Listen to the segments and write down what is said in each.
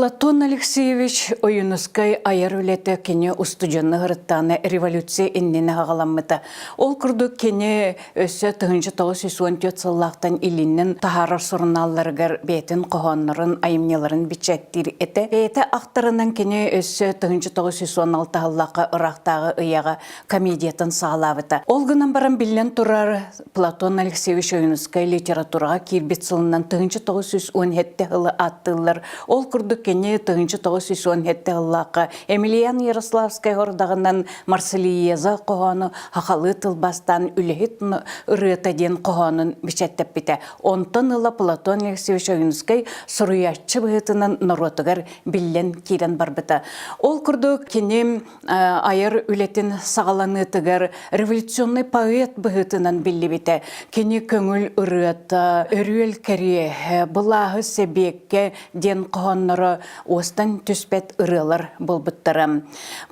Платон Алексеевич Ойуунускай айар үлэтэ кини устудьуонна ыһырыттаҕына революция иннинэ аҕаламмыта. Ол курдук кини өссө 1914 сыллаахтан илиннэн таһаарар сурунаалларыгар бэйэтин хоһооннорун, айымньыларын бичээттиир этэ. Бэйэтэ ахтарынан кини өссө 1916 сыллаахха ыраахтааҕы ыйаҕа комедиятын саҕалаабыта. Ол гынан баран биллэн турар Платон Алексеевич Ойуунускай литератураҕа киирбит сылынан 1917 сылы ааттыыллар. Ол курдук кини 1917 сыллаахха Емельян Ярославскай ордаҕынан Марсельеза хоһоону хахалыы тылбаастаан үлэһит ырыата диэн хоһоонун бичэттэппитэ. Онтон ыла Платон Алексеевич Ойуунускай суруйааччы быһыытынан норуотугар биллэн киирэн барбыта. Ол курдук кини айар үлэтин саҕаланыытыгар революционный поэт быһыытынан биллибитэ. Кини көҥүл ырыата, өрүөл кэриэһэ, былааһы сэбиэккэ диэн хоһоонноро уостан түспэт ырыалар буолбуттара.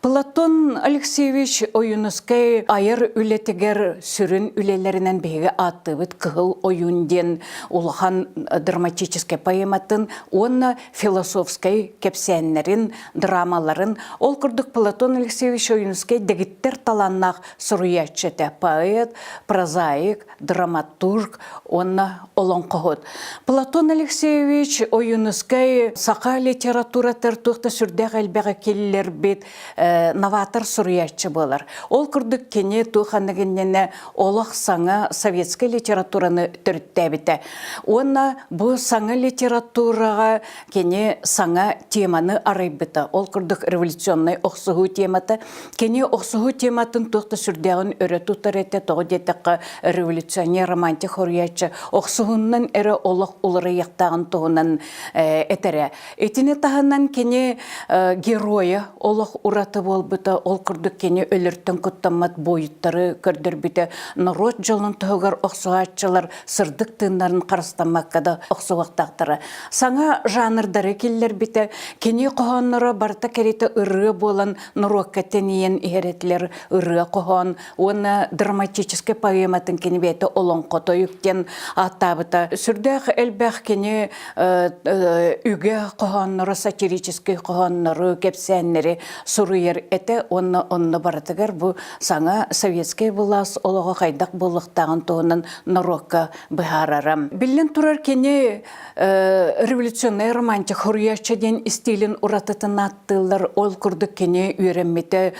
Платон Алексеевич Ойуунускай айар үлэтигэр сүрүн үлэлэринэн биһиги ааттыыбыт Кыһыл ойуун диэн улахан драматическай поэматын уонна философскай кэпсээннэрин, драмаларын, ол курдук Платон Алексеевич Ойуунускай дэгиттэр талааннаах суруйааччы этэ, поэт, прозаик, драматург уонна олоҥхоһут. Платон Алексеевич Ойуунускай саха литературатыгар туох да сүрдээх элбэҕи киллэрбит новатор суруйааччы буолар. Ол курдук кини туох ханнык иннинэ олох саҥа советскай литератураны төрүттээбитэ. Уонна бу саҥа литератураҕа кини саҥа теманы арыйбыта. Ол курдук революционнай охсуһуу темата. Кини охсуһуу тематын туох да сүрдээҕин өрө тутар этэ. Тоҕо диэтэххэ, революционер, романтик хоруйааччы охсуһуннан эрэ олох уларыйыахтааҕын туһунан этэрэ. Итини таһынан кини геройа олох ураты буолбута, ол курдук кини өлөртөн куттаммат буойуттары көрдөрбүтэ, норуот дьолун туһугар охсуһааччылар сырдык тыыннарын харыстаммакка да охсуһуохтаахтара. Саҥа жанрдары киллэрбитэ, кини хоһоонноро барыта кэриэтэ ырыа буолан норуокка тэнийэн иһэр этилэр ырыа хоһоон уонна драматическай поэматын кини бэйэтэ олоҥхо тойук диэн ааттаабыта. Сүрдээх элбэх кини үгэ хоһооннору, сатирическай хоһооннору, кэпсээннэри суруйар этэ уонна онно барытыгар бу саҥа советскай былаас олоҕо хайдах буолуохтааҕын туһунан норуокка быһаарара. Биллэн турар, кини революционнай романтик хоруйааччы диэн истиилин уратытын ааттыыллар. Ол курдук кини үөрэммитэ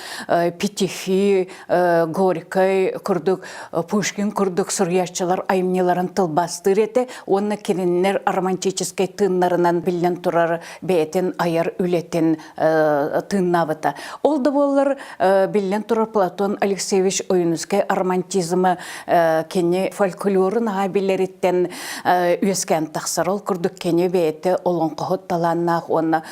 Петефи, Горькай курдук, Пушкин курдук суруйааччылар айымньыларын тылбаастыыр этэ уонна кинилэр романтическай тыыннарынан биллэн турар бэйэтин айар үлэтин тыыннаабыта. Ол да буоллар, биллэн турар Платон Алексеевич Ойуунускай романтизмы кини фольклорун аҕа билэриттэн үөскээн тахсар. Ол курдук кини бэйэтэ олоҥхоһут талааннаах уонна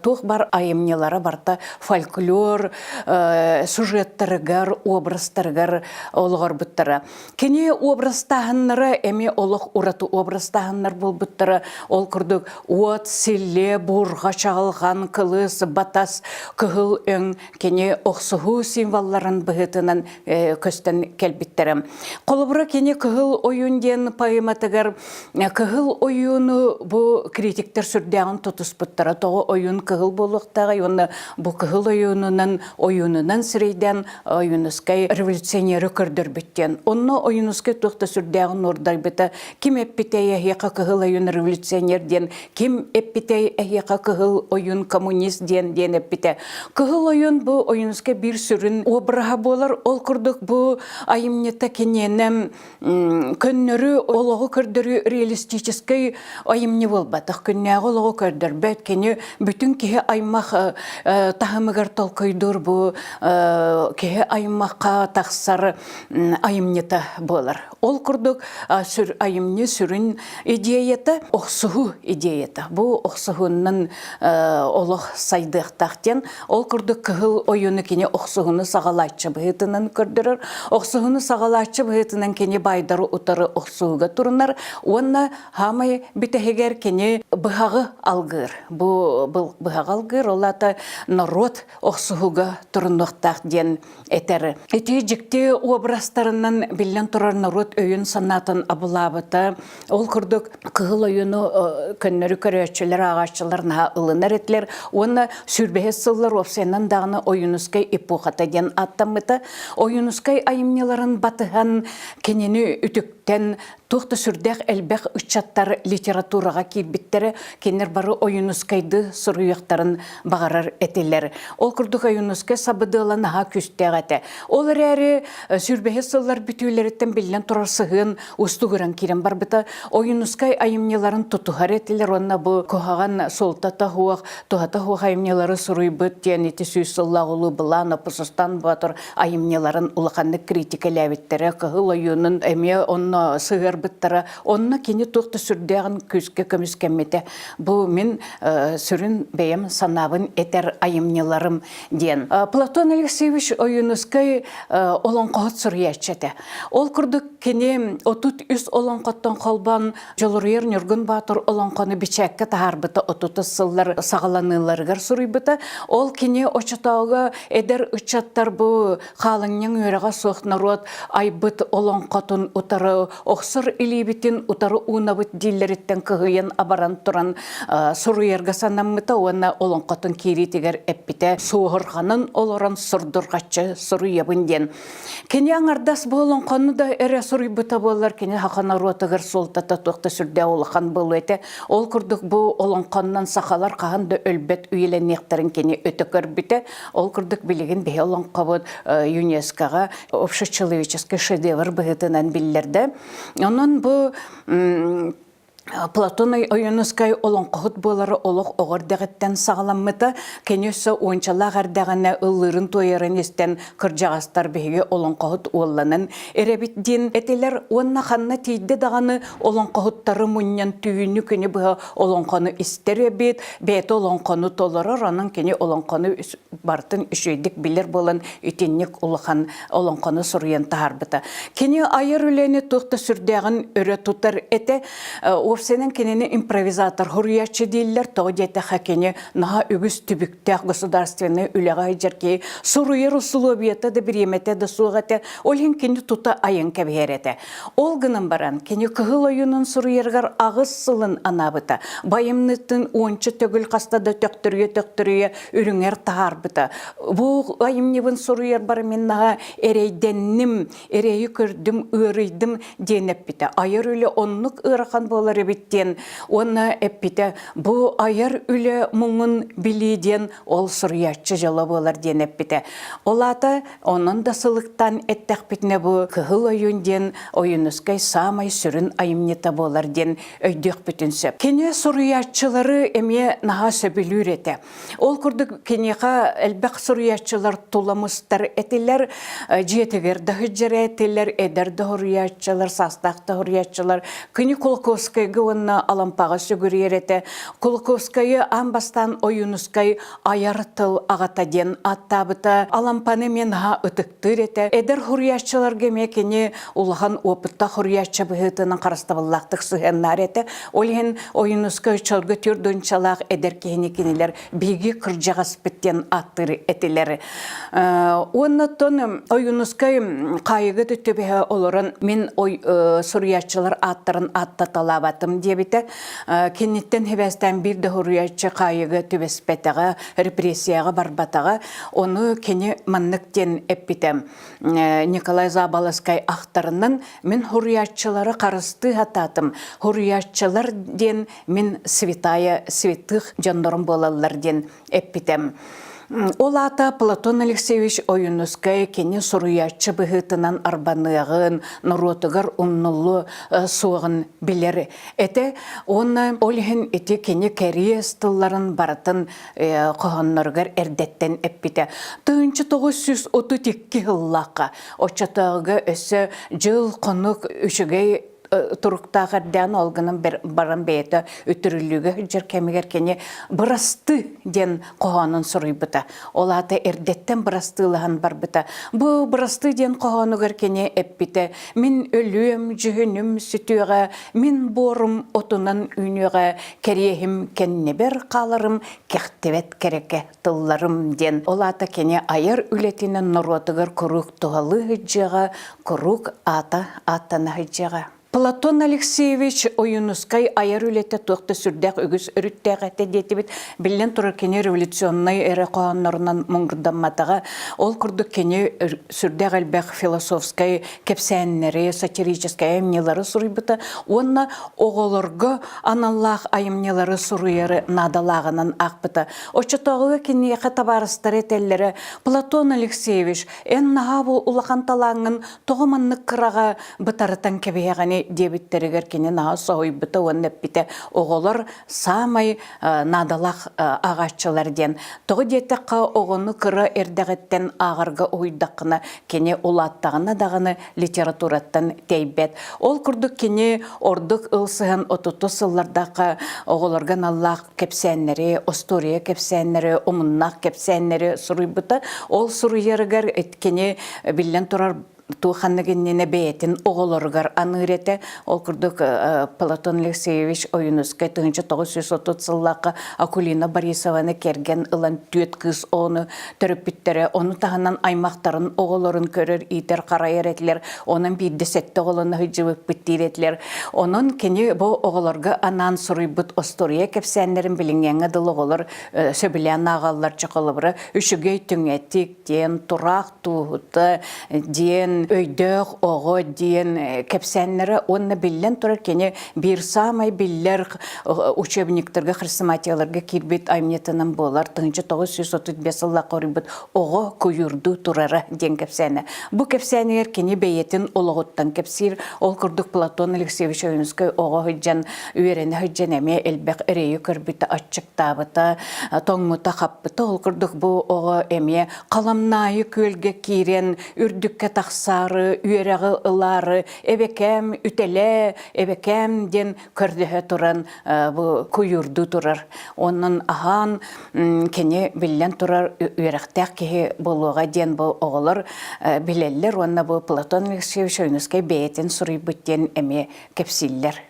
туох бар айымньылара барыта фольклор сюжеттарыгар, образтарыгар олоҕорбуттара. Кини образтааһыннара эмиэ олох ураты образтааһыннар буолбуттара. Ол курдук уот, силлиэ, буурҕа, чаҕылҕан, кылыс, батас, кыһыл өҥ кини охсуһуу символларын быһыытынан көстөн кэлбиттэрэ. Холобура, кини Кыһыл ойуун диэн поэматыгар Кыһыл ойууну бу критиктэр сүрдээҕин тутуспуттара. Тоҕо ойуун кыһыл буолуохтааҕый уонна бу кыһыл ойуунунан ойуунунан сирэйдээн Ойуунускай революционеры көрдөрбүт диэн. Онно Ойуунускай туох да сүрдээҕин уордайбыта. Ким эппитэй эһиэхэ кыһыл ойуун революционер диэн, ким эппитэй эһиэхэ кыһыл ойуун коммунист диэн диэн эппитэ. Кыһыл ойуун бу Ойуунускай биир сүрүн обраһа буолар. Ол курдук бу айымньыта киниэнэ көннөрү олоҕу көрдөрүү реалистическай айымньы буолбатах. Күннээҕи олоҕу көрдөрбөт. Кини бүтүн киһи аймах таһымыгар толкуйдуур бу киһи аймахха тахсар айымньыта буолар. Ол курдук айымньы сүрүн идеята охсуһуу идеята. Бу охсуһуунан олох сайдыахтаах диэн. Ол курдук кыһыл ойууну кини охсуһууну саҕалааччы быһыытынан көрдөрөр. Охсуһууну саҕалааччы быһыытынан кини байдары утары охсуһууга турунар уонна хаамай бүтэһигэр кини быһаҕы алгыыр. Бу быһаҕы алгыыр, ол аата норуот охсуһууга турунуохтаах диэн этэр. Ити дьикти образтарынан биллэн турар норуот өйүн-санаатын абылаабыта. Ол курдук кыһыл ойууну көннөрү көрөөччүлэр, ааҕааччылар суруйааччылар наһаа ылынар этилэр уонна сүүрбэһис сыллар уопсайынан даҕаны Ойуунускай эпохата диэн ааттаммыта. Ойуунускай айымньыларын батыһан кинини үтүктэн туох да сүрдээх элбэх ыччаттар литератураҕа киирбиттэрэ, кинилэр бары Ойуунускайды суруйуохтарын баҕарар этилэр. Ол курдук Ойуунускай сабыдыала наһаа күүстээх этэ. Ол эрээри сүүрбэһис сыллар бүтүүлэриттэн биллэн турар сыһыан устугуран киирэн барбыта. Ойуунускай айымньыларын тутуһар этилэр уонна бу куһаҕан суолтата суох, туһата суох айымньылары суруйбут диэн ити сүүс сыллаах улуу былаан Опусустан Боотур айымньыларын улаханнык критикэлээбиттэрэ, Кыһыл ойуунун эмиэ онно сыһыарбыттара. Онно кини туох да сүрдээҕин күүскэ көмүскэммитэ. Бу мин сүрүн бэйэм санаабын этэр айымньыларым диэн. Платон Алексеевич Ойуунускай олоҥхоһут суруйааччы этэ. Ол курдук кини 33 олоҥхоттон холбоон Дьулуруйар Ньургун Боотур олоҥхону бичээккэ таһаарбыта 30 сыллар саҕаланыыларыгар суруйбута. Ол кини очотооҕу эдэр ыччаттар бу хаалынньаҥ үөрэҕэ суох норуот айбыт олоҥхотун утары охсор илиибитин утары уунабыт дииллэриттэн кыһыйан абаран туран суруйарга санаммыта уонна олоҥхотун киириитигэр эппитэ суоһурҕанан олорон сурдурҕаччы суруйабын диэн. Кини аҥардас бу олоҥхону да эрэ суруйбута буоллар, кини саха норуотугар суолтата туох да сүрдээх улахан буолуо этэ. Ол курдук бу олоҥхоннон сахалар хаһан да өлбөт үйэлэниэхтэрин кини өтө көрбүтэ. Ол курдук билигин биһи олоҥхобут ЮНЕСКО-ҕа общечеловеческий шедевр быһыытынан биллэрдэ. Онон бу Платон Ойуунускай олоҥхоһут буолара олох оҕо эрдэҕиттэн саҕаламмыта. Кини өссө уончалаах эрдэҕинэ ыллыырын-туойарын истэн кырдьаҕастар биһиги олоҥхоһут уолланан эрэбит диэн этилэр уонна ханна тиийдэ даҕаны олоҥхоһуттары мунньан түүнү күнү быһа олоҥхону истэр эбит, бэйэтэ олоҥхону толорор, онон кини олоҥхону барытын үчүгэйдик билэр буолан итинник улахан олоҥхону суруйан таһаарбыта. Кини айар үлэни туох да сүрдээҕин өрө тутар этэ. Уопсайынан кинини импровизатор хоруйааччы дииллэр, тоҕо диэтэххэ кини наһаа үгүс түбүктээх государственнай үлэҕэ сылдьар киһи суруйар усулуобуйата да бириэмэтэ да суох этэ. Ол иһин кини тута айан кэбиһэр этэ. Ол гынан баран, кини Кыһыл ойуунун суруйарыгар аҕыс сылын анаабыта. Байымнытын уонча төгүл хаста да төхтөрүйэ-төхтөрүйэ үрүҥэр таһаарбыта. Бу айымньыбын суруйарбар мин наһаа эрэйдэнним, эрэйи көрдүм, ыарыйдым диэн эппитэ. Айар үлэ оннук ыарахан буолар эбит диэн уонна эппитэ, бу айар үлэ муҥун билии диэн ол суруйааччы дьоло буолар диэн эппитэ. Ол аата онон да сылыктаан эттэхпитинэ бу Кыһыл ойуун диэн Ойуунускай саамай сүрүн айымньыта буолар диэн өйдүөхпүтүн сөп. Кини суруйааччылары эмиэ наһаа сөбүлүүр этэ. Ол курдук киниэхэ элбэх суруйааччылар тула мустар этилэр, дьиэтигэр да сылдьар этилэр, эдэр да суруйааччылар, саастаах да суруйааччылар. Кини Кулаковскайга уонна Алампаҕа сүгүрүйэр этэ. Кулаковскайы аан бастаан Ойуунускай айар тыл аҕата диэн ааттаабыта. Алампаны эмиэ наһаа ытыктыыр этэ. Эдэр суруйааччыларга эмиэ кини улахан опыттаах суруйааччы быһыытынан харыстабыллаахтык сыһыаннаар этэ. Ол иһин Ойуунускай оччолорго түөрт эдэр киһини кинилэр биһиги кырдьаҕаспыт диэн ааттыыр этилэр. Уонна Ойуунускай хаайыга да түбэһэ олорон мин суруйааччылар ааттарын ааттаталаабатым диэбитэ. Киниттэн хибээстээн биир да суруйааччы хаайыга түбэспэтэҕэ, репрессияҕа барбатаҕа. Ону кини маннык диэн эппитэ. Николай Заболоцкай ахтарынан мин суруйааччылары харыстыы сатаатым. Суруйааччылар диэн мин святая святых дьоннорум буолаллар диэн эппитим. Ол аата Платон Алексеевич Ойуунускай кини суруйааччы быһыытынан арбаныаҕын, норуотугар умнуллуо суоҕун билэр этэ. Уонна ол иһин ити кини кэриэс тылларын барытын хоһоонноругар эрдэттэн эппитэ. 1932 сыллаахха оччотооҕуга өссө дьыл-хонук үчүгэй туруктаах эрдээн ол гынан баран бэйэтэ үтүрүллүүгэ сылдьар кэмигэр кини бырасты диэн хоһоонун суруйбута. Ол аата эрдэттэн бырастыылаһан барбыта. Бу бырасты диэн хоһоонугар кини эппитэ мин өлүөм, дьүһүнүм сүтүөҕэ, мин буорум отунан үүнүөҕэ, кэриэһим кэннибэр хааларым кэхтибэт кэрэкэ тылларым диэн. Ол аата кини айар үлэтинэн норуотугар куруук туһалыы сылдьыаҕа, куруук аата ааттана сылдьыаҕа. Платон Алексеевич Ойуунускай айар үлэтэ туох да сүрдээх үгүс өрүттээх этэ диэтибит. Биллэн турар кини революционнай эрэ хоһооннорунан муҥурдамматаҕа. Ол курдук кини сүрдээх элбэх философскай кэпсээннэри, сатирическай айымньылары суруйбута уонна оҕолорго аналлаах айымньылары суруйары наадалааҕынан аахпыта. Оччотооҕуга киниэхэ табаарыстара этэллэрэ «Платон Алексеевич, эн наһаа бу улахан талааҥҥын тоҕо маннык кыраҕа бытарытан кэбиһэҕини?» диэбиттэригэр кини наһаа соһуйбута уонна эппитэ «Оҕолор саамай наадалаах ааҕааччылар диэн. Тоҕо диэтэххэ, оҕону кыра эрдэҕиттэн ааҕарга уһуйдаххына, кини улааттаҕына даҕаны литератураттан тэйбэт. Ол курдук кини ордук ылсыһан отутус сыллардаахха оҕолорго аналлаах кэпсээннэри, остуоруйа кэпсээннэри, омуннаах кэпсээннэри суруйбута. Ол суруйарыгар кини биллэн турар туох ханнык иннинэ бэйэтин оҕолоругар аныыр этэ. Ол курдук Платон Алексеевич Ойуунускай 1930 сыллаахха Акулина Борисованы кэргэн ылан түөрт кыыс оҕону төрөппүттэрэ. Ону таһынан аймахтарын оҕолорун көрөр, иитэр, харайар этилэр. Онон биирдэ сэттэ оҕолону сылдьыбыппыт диир этилэр. Онон кини бу оҕолорго анаан суруйбут остуоруйа кэпсээннэрин билиҥҥээҥҥэ дылы оҕолор сөбүлээн ааҕаллар. Чохолобура үчүгэй түҥэтик диэн, тураах тууһута диэн өйдөөх оҕо диэн кэпсээннэрэ уонна биллэн турар кини биир саамай биллэр учебниктарга хрестоматияларга киирбит айымньытынан буолар 1935 сыллаахха оруйбут оҕо куйуурдуу турара диэн кэпсээнэ. Бу кэпсээнигэр кини бэйэтин олоҕуттан кэпсиир. Ол курдук Платон Алексеевич Ойуунускай оҕо сылдьан үөрэнэ сылдьан эмиэ элбэх эрэйи көрбүтэ, аччыктаабыта, тоҥмута, хаппыта. Ол курдук бу оҕо эмиэ Халамнаайы күөлгэ киирэн үрдүккэ тахсаары, үөрэҕи ылаары эбэкээм үтэлээ, эбэкээм диэн көрдөһө туран бу куйуурдуу турар. Онон аһаан кини биллэн турар үөрэхтээх киһи буолуоҕа диэн бу оҕолор билэллэр уонна бу Платон Алексеевич Ойуунускай бэйэтин суруйбут диэн эмиэ кэпсииллэр.